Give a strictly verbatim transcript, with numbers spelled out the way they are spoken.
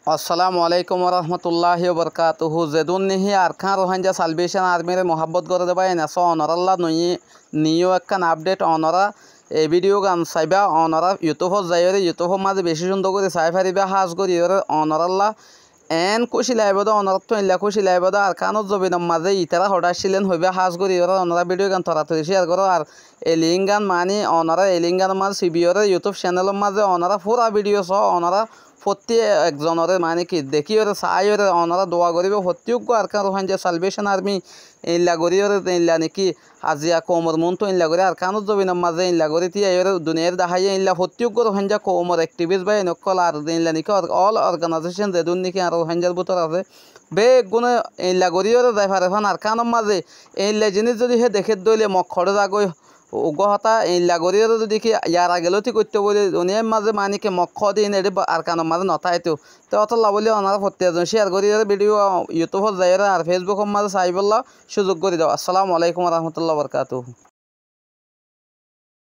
Assalamu alaikum warahmatulláhi wabarakátuhu. Zedún niki Arkán Ruháingga Salvation Armyre muhábbot goré dé báiyain asó, onorálla nui-, niyu ekkán update onorá e video gán saibá, onorá YouTube ot zaiyóre, YouTube or mazé bicí cúndor gorí sai faribá, hás goríyoré onorálla eén kúci laibóu dé, onoráttu eilla kúci laibóu dé, Arkánor zobinor mazé itará hoçé accílen hoibá, hás goríyoré onorá video gán toratori share goró, ar e link gán mani onorá e link gánor mazé sibiyoré YouTube channel or mazé onorá fura video soó, onorá fottí ekzonoré mani ki dekíyoré, saáiyoré onorá dua goríba, fottí uggúa Arkán Ruháingga Salvation Army eilla goríyoré, eilla niki aziya koumor muúntu eilla gorí Arkánor zobinor mazé eilla gorí tíyaiyoré duniyair daháiye, eilla fottí uggúa Ruháingga koumor activist báiyain ókkol ar eilla niki or-, all organization zedún niki añárar Ruháinggar bútore asé, beggúne eilla goríyoré zai fare fán Arkánor mazé eilla ziníc zodi hé deké dé óile Mok hoçé zagói, uggúa hotá eilla goríyoré zodi ki yar age lóti goittó bóli duniyair mazé mani ki Mok hoóde iín eçé ba-, Arkánor mazé notáito. Te ótolla bóli onorá fottí ekzon share goríyoré video YouTube ot zaiyóre ar Facebook or mazé saibólla cúzuk gorí do. Assalamu alaikum warahmatulláhi wabarakátuhu.